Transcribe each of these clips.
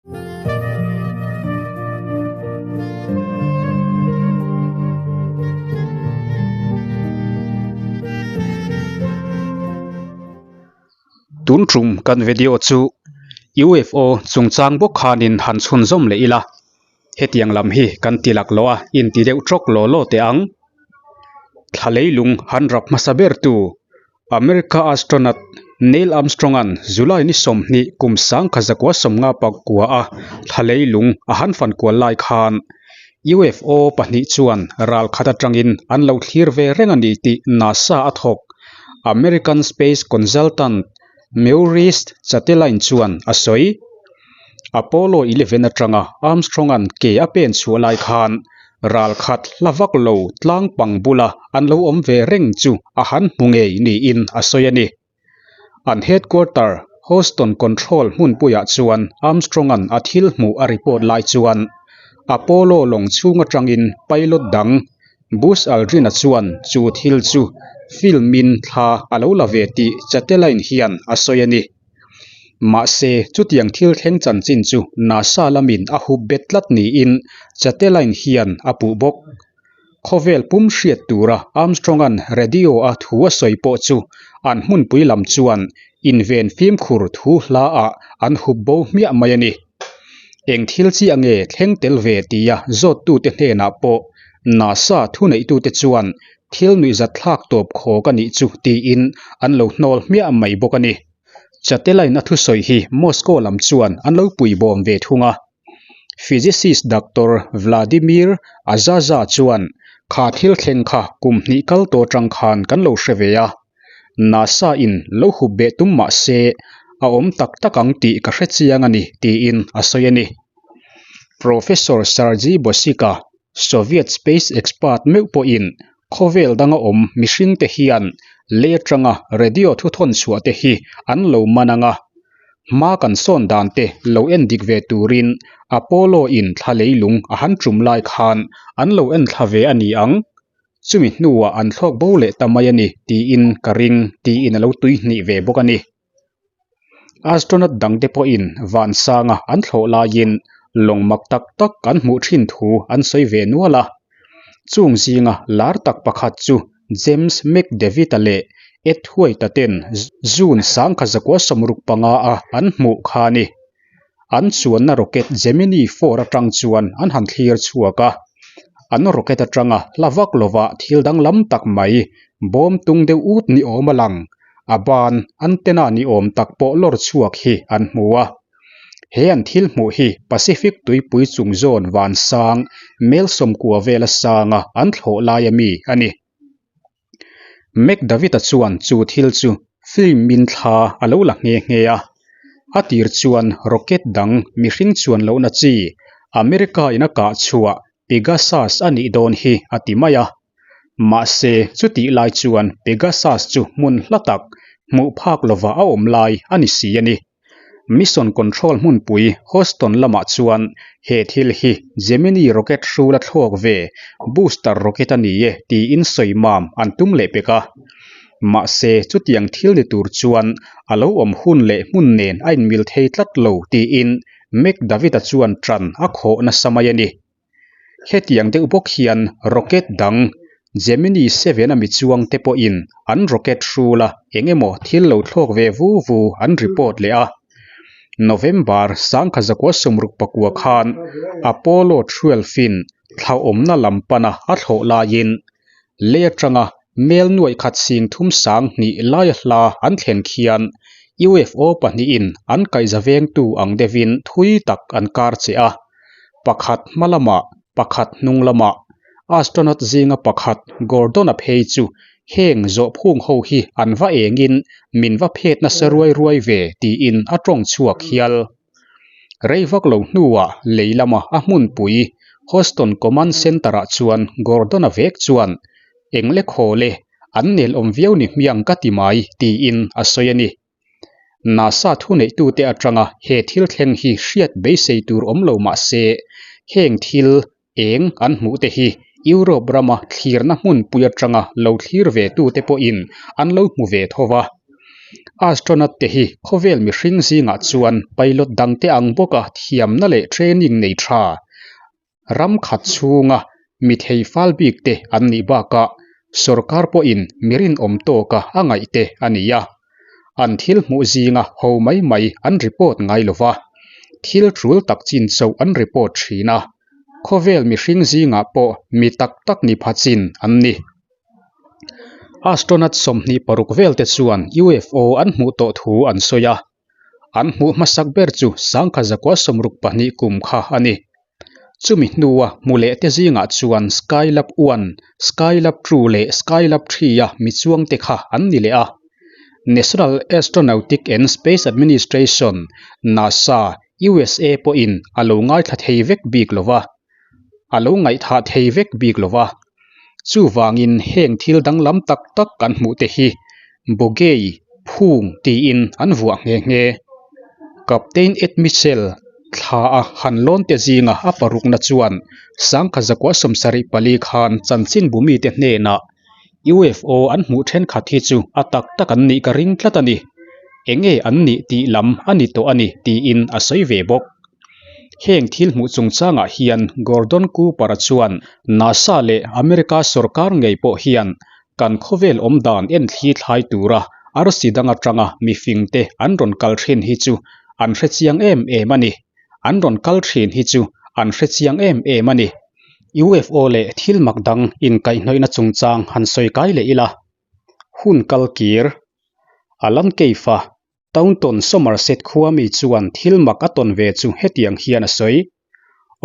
Tun tum kan video chu UFO chungchang bawk khanin han chhunzawm leh ila, hetiang lam hi kan ti lak loh a inti deuh tawk law law teh ang. Thla leilung han rap hmasa ber tu America astronaut Neil Armstrong-a'n July ni 20 kum 1959 a thla leilung a han fan kual lai khan UFO pahnih chuan ral khat atangin an lo thlir ve reng a ni tih NASA a thawk. American space consultant Maurice Chatelain chuan a sawi. Apollo 11 atanga Armstrong-a'n ke a pen chhuah lai khan ral khat hla vak lo tlang pang bula an lo awm ve reng chu a han hmu ngei niin a sawi a ni. An headquarter Houston Control hmunpuiah chuan Armstrong-a'n a thil hmuh a report lai chuan Apollo lawng chhung atangin pilot dang Buzz Aldrin-a chuan chu thil chu film-in thla a lo la ve tih Chatelain hian a sawi a ni. Mahse, chutiang thil thleng chanchin chu NASA lamin a hup bet tlat niin Chatelain hian a puh bawk. Khawvel pum hriat tura Armstrong-a'n radio-a thu a sawi pawh chu an hmunpui lam chuan inven fimkhur thu hlaah an hup bo hmiah mai a ni. Eng thil chiah nge thleng tel ve tia zawttute hnenah pawh NASA thuneihtute chuan thil nuihzat thlak tawp khawk a nih chu tiin an lo hnawl hmiah mai bawk a ni. Chatelain a thusawi hi Moscow lam chuan an lo puibawm ve thung a. Physicist Doctor Vladimir Azaza chuan, Kha thil thleng kha kum hnih kal tawh atang khan kan lo hre ve a. NASA in lo hup beh tum mah se a awm tak tak ang tih ka hre chiang a ni, tiin a sawi a ni. Professor Sergei Bosika, Soviet space expert meuh pawhin khawvel danga awm mihringte hian lei atanga radio thuthawn chhuah te hi an lo man ang a, hma kan sawn dan te lo en dik ve turin Apollo in thla leilung a han tum lai khan an lo en thla ve a ni ang. Chumi hnuah an thlawk bo leh ta mai a ni tiin ka ring tiin a lo tui hnih ve bawk a ni. Astronaut dangte pawhin vansanga an thlawh laiin lawng mak tak tak an hmuh thin thu an sawi ve nual a. Chung zinga lar tak pakhat chu James McDavid-a leh Ed White-a ten June 1965 a an hmuh kha a ni. An chuanna rocket Gemini 4 atang chuan an han thlir chhuak a. An rocket atanga hla vak lovah thil danglam tak mai bawm tung deuh ut ni awm a lang. A ban antenna ni awm tak pawh lawr chhuak hi an hmu a. He an thil hmuh hi Pacific tuipui chung zawn van sang mel sawmkua vela sanga an thlawh lai ami a ni. McDavid-a chuan chu thil chu film min thla a lo la nghe nghe a. A tir chuan rocket dang mihring chuan lohna chi America in a kah chhuah Pegasus a nih dawn hi a ti mai a. Mahse, chutih lai chuan Pegasus chu hmun hla tak, hmuh phak lova a awm lai a ni si a ni. Mission Control hmunpui Houston lamah chuan he thil hi Gemini rocket hrul a thlawk ve, booster rocket a ni e tiin sawi mam an tum leh pek a. Mahse, chutiang thil ni tur chuan a lo awm hun leh hmun nen a inmil thei tlat lo tiin McDavid-a chuan ṭan a khawh nasa mai a ni. Hetiang deuh bawk hian rocket dang Gemini 7 a mi chuang te pawhin an rocket hrul a eng emaw thil lo thlawk ve vu vu an report leh a. November 1969 khan Apollo 12 in thlauhawmna lam pana a thlawh laiin lei atanga mel nuaih khat sing thum sang hnih laia hla an thlen khian UFO pahnihin an kaihza vengtu ang deuhin thui tak an kar che a. Pakhat hma lamah, pakhat hnung lamah. Astronaut zinga pakhat Gordon-a phei chu heng zawhphung ho hi an va engin min va phet nasa ruai ruai ve tiin a tawng chhuak hial. Rei vak lo hnuah lei lama a hmunpui Houston Command Center-ah chuan Gordon-a vek chuan eng le khaw le an nel awm viau ni hmiang ka ti mai tiin a sawi a ni. NASA thuneihtute atanga he thil thleng hi hriat beisei tur awm lo mah se, heng thil eng an hmuh te hi Europe rama thlirna hmunpui atanga lo thlir ve tute pawhin an lo hmu ve tho va. Astronaut te hi khawvel mihring zingah chuan pilot dangte ang bawka thiamna leh training nei tha, ram khat chhunga mi thei fal bik te an nih bakah sorkar pawhin mi rinawm tawka a ngaih te a ni a. An thil hmuh zinga ho mai mai an report ngai lo va, thil tul tak chin chauh an report thin a, khawvel mihring zingah pawh mi tak tak ni pha chin an ni. Astronaut 26 vel te chuan UFO an hmuh tawh thu an sawi a, an hmuh hmasak ber chu 1962 kum kha a ni. Chumi hnua hmu leh te zingah chuan Skylab 1, Skylab 2 leh Skylab 3 a mi chuang te kha an ni leh a. National Astronautic and Space Administration, NASA, USA pawhin a lo ngaithla thei vek bik lo va. A lo ngaihthah thei vek bik lo va. Chuvangin heng thil danglam tak tak kan hmuh te hi Bogey, phung tiin an vuah nghe nghe. Captain Ed Mitchell thla a han lawn te zinga a parukna chuan 1974 khan chanchinbu mite hnenah UFO an hmuh thenkhat hi chu a tak tak an nih ka ring tlat a ni. Enge an nih tih lam a ni tawh a ni tiin a sawi ve bawk. Heng thil hmuh chungchangah hian Gordon Cooper-a chuan NASA leh America sorkar ngei pawh hian kan khawvel awm dan en thli thlai tura arsi dang atanga mifingte an rawn kal thin hi chu an hrechiang em em a ni. An rawn kal thin hi chu an hrechiang em em a ni. UFO leh thil mak dang inkaihhnawihna chungchang han sawi kai leh ila. Hun kal kir. Alan Cave-a Taunton Somerset khua mi chuan thil mak a tawn ve chu hetiang hian a sawi.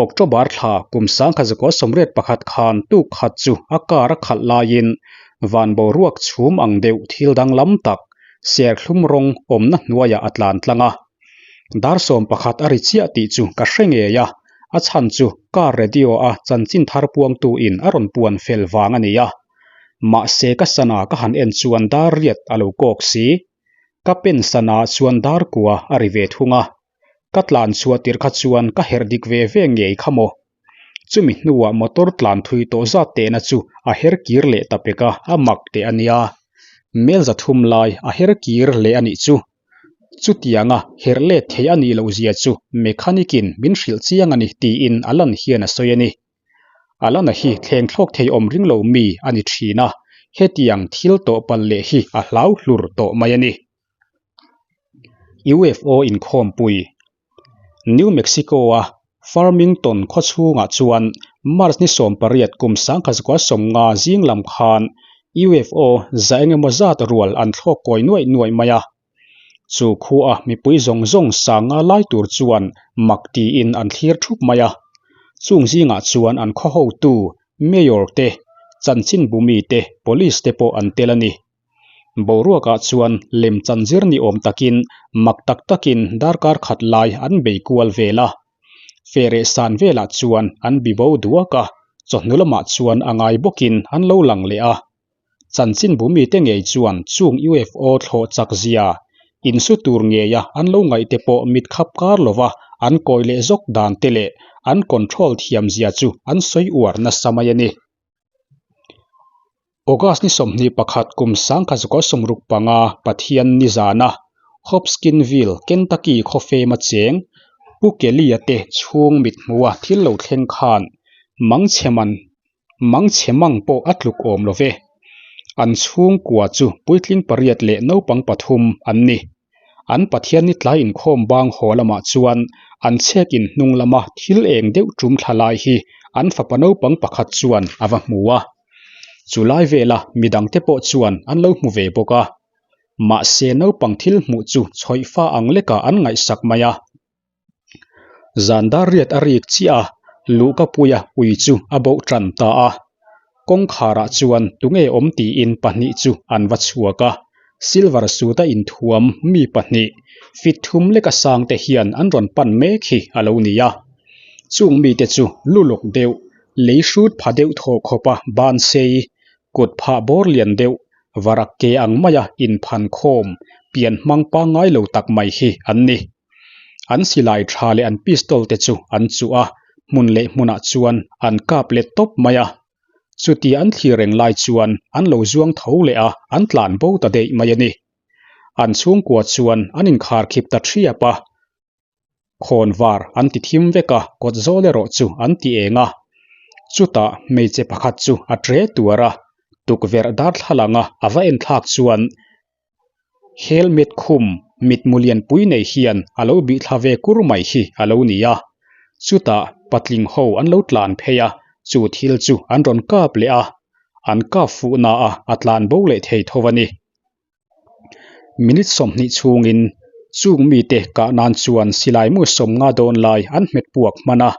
October thla kum 1981 khan tuk khat chu a car a khalh laiin van boruak chhum ang deuh thil danglam tak serthlum rawng awmna hnuaiah a tlan tlang a. Dar 11 a ri chiah tih chu ka hre ngei a, a chhan chu car radio a chanchin thar puangtu in a rawn puan fel vang a ni a. Mahse ka sana ka han en chuan dar riat a lo kawk si. Ka pen sana chuan dar kua a ri ve thung a. Ka tlan chhuah tirh kha chuan ka herh dik ve ve ngei kha maw. Chumi hnuah motor tlan thui tawh zat tehna chu a her kir leh ta pek a, a mak teh a nia. Mel za thum lai a her kir leh a nih chu. Chutianga herh let thei a nih loh zia chu mechanic in min hrilh chiang a ni tiin Alan hian a sawi a ni. Alana hi thleng thlawk thei awm ring lo mi a ni thin a, hetiang thil tawh palh leh hi a hlau hlur tawh mai a ni. UFO inkhawmpui New Mexico-a Farmington khaw chhungah chuan March ni 18 kum 1950 zing lam khan UFO za engemaw zat rual an thlawk kawi nuaih nuaih mai a. Chu khua mipui zawng zawng sanga lai tur chuan mak tiin an thlir thup mai a. Chung zingah chuan an khaw hotu, Mayor te, chanchinbu mi te, Police te pawh an tel a ni. Boruakah chuan lem chanzir ni awm takin mak tak takin darkar khat lai an bei kual vel a. Fereh san velah chuan an bibo duak a, chawhnu lamah chuan a ngai bawkin an lo lang leh a. Chanchinbu mite ngei chuan chung UFO thlawh chak zia insu tur ngeia an lo ngaih te pawh mit khap kar lova an kawi leh zawk dan te leh an control thiam zia chu an sawi uar nasa mai a ni. August ni 21 kum 1965 Pathian ni zana Hopkinsville, Kentucky khawfem a cheng Pu Kelly-a te chhung mit hmuha thil lo thleng khan mangchhe man mangchhe mang pawh a tluk awm lo ve. An chhungkua chu puitling pariat leh naupang pathum an ni. An Pathian ni tlai inkhawm bang haw lamah chuan an chhek in hnung lama thil eng deuh tum thla lai hi an fapa naupang pakhat chuan a va hmu a. Chu lai vela midangte pawh chuan an lo hmu ve bawk a. Mahse naupang thil hmuh chu chhawih fa ang lekah an ngaihsak mai a. Zan dar riat a rik chiah a, luhka puia ui chu a boh tan ta a. Kawngkharah chuan tunge awm tiin pahnih chu an va chhuak a. Silver suit a inthuam mi pahnih fit thum leka sang te hian an rawn pan mek hi a lo ni a. Chung mite chu luluk deuh, lei hrut pha deuh thaw khawpa ban sei, kut phah bawr lian deuh, varak ke ang maia inphan khawm, pian hmang pangngai lo tak mai hi an ni. An silai tha leh an pistol te chu an chuh a, hmun leh hmunah chuan an kap let tawp mai a. Chutia an thlir reng lai chuan an lo zuang tho leh a, an tlan bo ta daih mai a ni. An chhungkua chuan an inkharkhip ta thiap a, khawnvar an ti thim vek a, kawt zawl erawh chu an ti eng a. Chutah hmeichhe pakhat chu a tre tuar a, tukverh darthlalanga a va enthlak chuan Helmet khum mitmu lianpui nei hian a lo bih thla ve kur mai hi a lo ni a. Chutah patling ho an lo tlan phei a, chu thil chu an rawn kap leh a, an kap fuh na a, a tlan bo leh thei tho a ni. Minute 20 chhungin chung mite kah nan chuan silai mu 50 dawn lai an hmet puak hman a,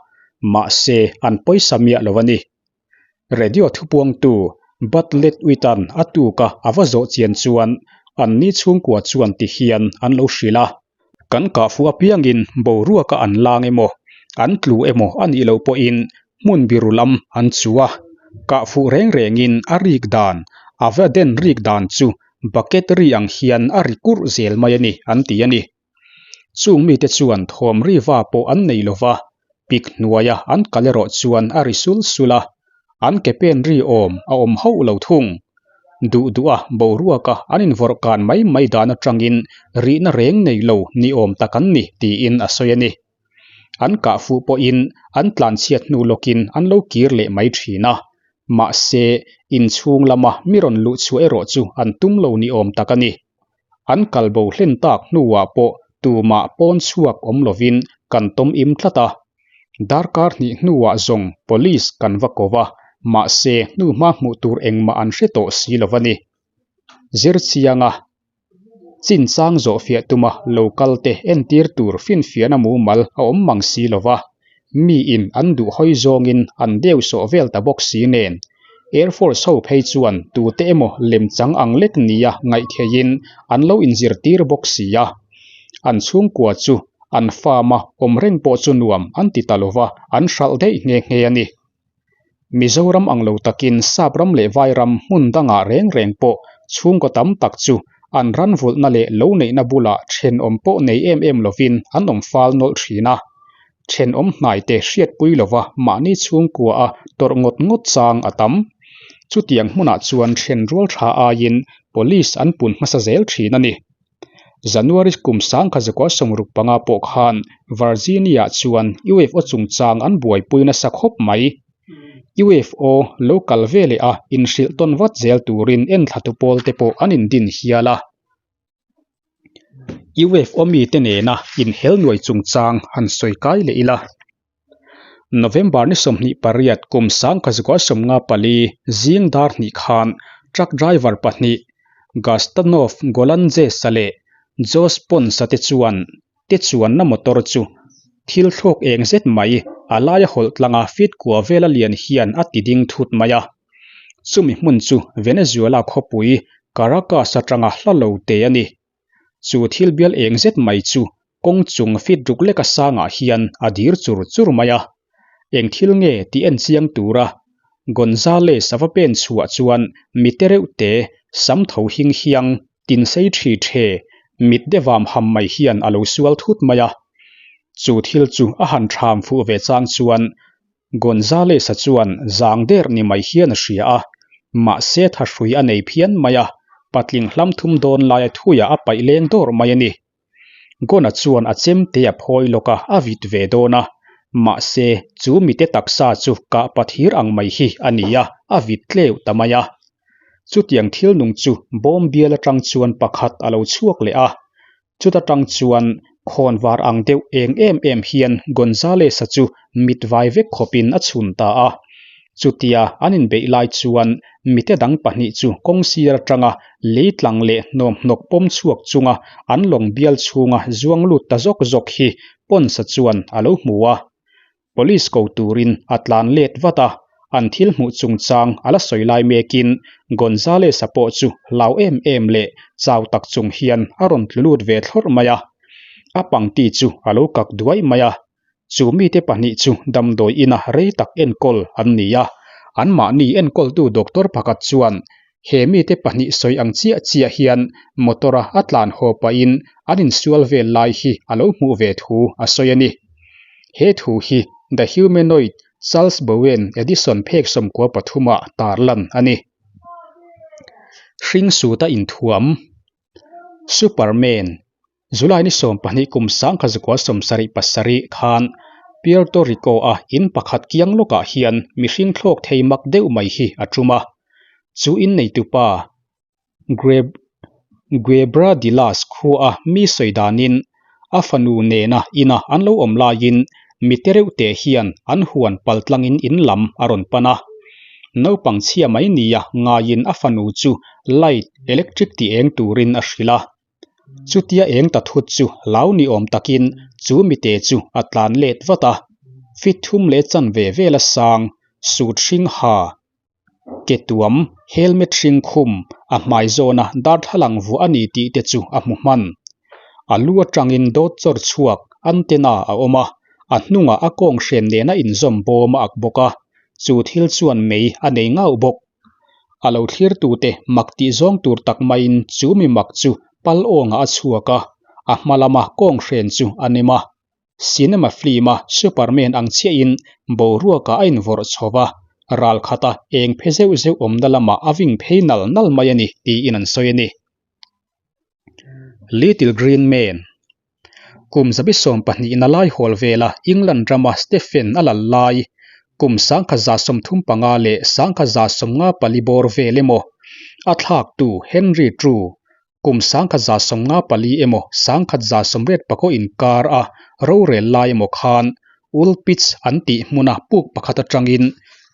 mahse an pawisa miah lo a ni. Radio thupuangtu Butlet Uitan a tuka a va zawh chian chuan anni chhungkua chuan ti hian an lo hrilh a. Kan kah fuh apiangin boruaka an lang emaw, an tlu emaw a nih loh pawhin hmun biru lam an chu a. Kah fuh reng rengin a rik dan, a va den rik dan chu bucket ri ang hian a ri kurh zel mai a ni an ti a ni. Chung mite chuan thawm ri va pawh an nei lo va, pik hnuaia an kal erawh chuan a ri sul sul a, an ke pen ri awm a awm hauh lo thung. Duh duh a boruaka an invawrh kan mai mai dan atangin rihna reng nei lo ni awm tak an ni tiin a sawi a ni. An kah fuh pawhin an tlanchhiat hnu lawkin an lo kir leh mai thin a, mahse inchhung lama mi rawn luh chhuah erawh chu an tum lo ni awm tak a ni. An kal bo hlen tak hnuah pawh tumah pawn chhuak awm lovin kan tawm im tlat a. Darkar hnih hnuah zawng police kan va ko va, mahse hnuhma hmuh tur engmah an hre tawh si lo a ni. Zirchianga chinchang zawhfiah tuma lo kal te entir tur finfiahna mumal a awm mang si lo va. Miin an duh hawi zawngin an deuh sawh vel ta bawk si nen, Air Force ho phei chuan tute emaw lemchang ang lek nia ngaih theihin an lo inzirtir bawk si a. An chhungkua chu an farm a awm reng pawh chu nuam an ti ta lo va, an hralh daih nghe nghe a ni. Mizoram ang lo takin sap ram leh vai ram hmun dangah reng reng pawh chhungkaw tam tak chu an ran vulhna leh lo neihna bulah thenawm pawh nei em em lovin an awm fal nawlh thin a. Thenawm hnaite hriatpui lova mahni chhungkua a tawrh ngawt ngawt chang a tam. Chutiang hmunah chuan then rual tha aiin police an pun hmasa zel thin a ni. January kum 1965 pawh khan Virginia chuan UFO chungchang an buaipui nasa khawp mai. UFO lo kal ve leh a inhrilh tawn vat zel turin enthlatu pawl te pawh an indin hial a. UFO mite nena inhel nuai chungchang han sawi kai leh ila. November ni 28 kum 1954 zing dar hnih khan truck driver pahnih Gastanov Golanzes-a leh Josh Pons-a te chuan te chuanna motor chu thil thlawk eng zet mai a laia hawlh tlanga feet kua vela lian hian a ti ding thut mai a. Chumi hmun chu Venezuela khawpui Caracas atanga hla lo te a ni. Chu thil bial eng zet mai chu kawng chung fit ruk leka sangah hian a dir chur chur mai a. Eng thil nge tih en chiang tura Gonzales a va pen chhuah chuan mi te reuh te, sam tho hing hiang, tin sei thi the, mit de vam ham mai hian a lo sual thut mai a. Chu thil chu a han tham fuh ve chang chuan Gonzales-a chuan zang der ni mai hian a hria a, mahse thahrui a nei phian mai a, patling hlam thum dawn laia thuiah a paih leng dawrh mai a ni. Gona chuan a chemte a phawi lawk a, a vit ve dawn a, mahse chu mite taksa chu kah pathir ang mai hi a ni a, a vit tleu ta mai a. Chutiang thil nung chu bawm bial atang chuan pakhat a lo chhuak leh a, Chuta tang chuan khawnvar ang deuh eng em em hian Gonzales-a chu mit vai vek khawpin a chhun ta a. Chutia an inbeih lai chuan mite dang pahnih chu kawng sir atanga lei tlang leh hnawmhnawk pawm chhuak chunga an lawng bial chhunga zuang lut ta zawk zawk hi Ponce-a chuan a lo hmu a. Police ko turin a tlan let vat a, an thil hmuh chungchang a la sawi lai mekin Gonzales-a pawh chu hlau em em leh chau tak chung hian a rawn tlu lut ve thlawrh mai a. A pangti chu a lo kak duai mai a. Chu mite pahnih chu damdawi ina rei tak enkawl an ni a, anmahni enkawltu doctor pakhat chuan he mite pahnih sawi ang chiah chiah hian motor-a a tlan haw pahin an insual vel lai hi a lo hmuh ve thu a sawi a ni. He thu hi The Humanoid Charles Bowen Edison phek 13 ah tarlan a ni. Hring suta inthuam. Superman, July ni 12 kum 1977 khan Puerto Rico-a in pakhat kiang lawkah hian mihring thlawk thei mak deuh mai hi a tum a. Chu inneitupa Guebradillas khua mi sawi danin a fanu nena ina an lo awm laiin mi te reuh te hian an huan pal tlangin in lam a rawn pan a. Naupang chhia mai nia ngaiin a fanu chu light electric ti eng turin a hrilh a. Chutia eng ta thut chu hlau ni awm takin chu mite chu a tlan let vat a. Fit thum leh chanve vela sang sut hring ha Ke tuam, helmet hring khum, a hmai zawna darthlalang vuah a ni tih te chu a hmu hman. A lu atangin dawt chawr chhuak antenna a awm a, a hnungah a kawng hren nena inzawm bawm a ak bawk a, chu thil chuan mei a nei ngauh bawk. A lo thlirtute mak tih zawng tur tak maiin chu mi mak chu pal awngah a chhuak a, a hma lama kawng hren chu a nem a. Cinema film-a Superman ang chiahin boruakah a invawrh chho va, ral khata eng phe zeuh zeuh awmna lamah a ving phei nal nal mai a ni tiin an sawi a ni. Little Green Man Kum zabi 12 na lai hawl vela England rama Stephen a lal lai kum 1135 leh 1154 bawr vel emaw a thlaktu Henry True Kum 1154 emaw 1184 inkar a rorel lai emaw khan Woolpitch an tih hmuna puk pakhat atangin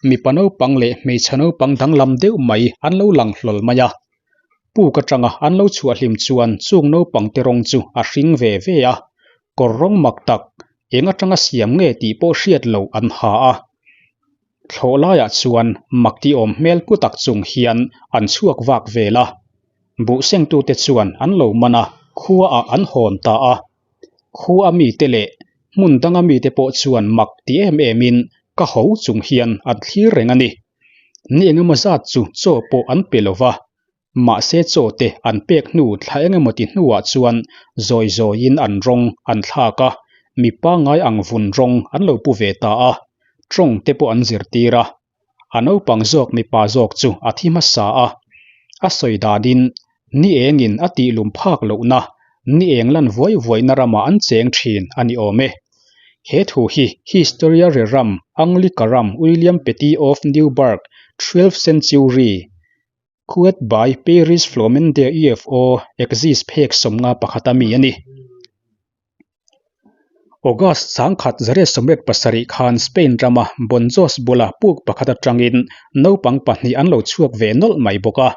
mipa naupang leh hmeichhe naupang danglam deuh mai an lo lang hlawl mai a. Puk atanga an lo chhuah hlim chuan chung naupang te rawng chu a hring ve ve a, kawr rawng mak tak eng atanga siam nge tih pawh hriat loh an ha a. Thlawh laiah chuan mak ti awm hmel pu tak chung hian an chhuak vak vel a. Buhsengtute chuan an lo man a, khuaah an hawn ta a. Khua mite leh hmun danga mite pawh chuan mak ti em emin ka ho chung hian an thlir reng a ni. Ni engemaw zat chu chaw pawh an pe lo va, mahse chaw te an pek hnu thla engemaw ti hnuah chuan zawi zawiin an rawng an thlak a, mi pangngai ang vun rawng an lo pu ve ta a, tawng te pawh an zirtir a. A naupang zawk mipa zawk chu a thi hmasa a, a sawi danin ni engin a tih lum phak lohna, ni eng lan vuai vuaina ramah an cheng thin a ni awm e. He thu hi Historia Rerum Anglicarum William Petty of Newburgh, 12th century, Quote by Paris Flomende UFO exist phek 51 a mi a ni. August 1987 khan Spain rama Bonjos bula puk pakhat atangin naupang pahnih an lo chhuak ve nawlh mai bawk a.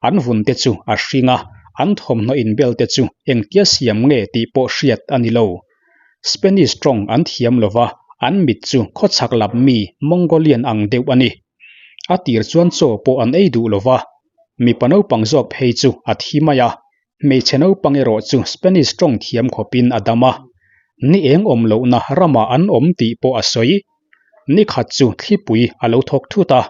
An vun te chu a hring a, an thawmhnaw inbel te chu engtia siam nge tih pawh hriat a ni lo. Spanish tawng an thiam lo va, an mit chu khawchhak lam mi Mongolian ang deuh a ni. A tir chuan chaw pawh an ei duh lo va, mipa naupang zawk phei chu a thi mai a, Hmeichhe naupang erawh chu Spanish tawng thiam khawpin a dam a, ni eng awm lohna ramah an awm tih pawh a sawi. Ni khat chu thlipui a lo thawk thut a,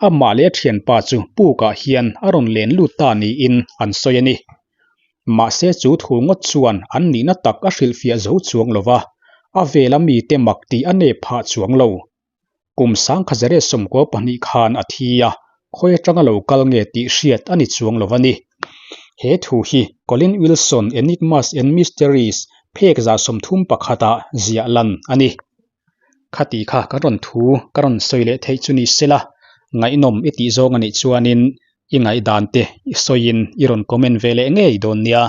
amah leh a thianpa chu pukah hian a rawn len lut ta niin an sawi a ni. Mahse chu thu ngawt chuan an nihna tak a hrilhfiah zo chuang lo va, a vela mite mak tih a nep phah chuang lo. Kum 1992 khan a thi a, khawi atanga lo kal nge tih hriat a ni chuang lo a ni. He thu hi Colin Wilson Enigmas and Mysteries phek 31 ah ziah lan a ni. Khati kha ka rawn thu ka rawn sawi leh theih chu ni sela, ngaihnawm i tih zawng a nih chuanin i ngaihdan te i sawiin i rawn comment ve leh ngei dawn nia.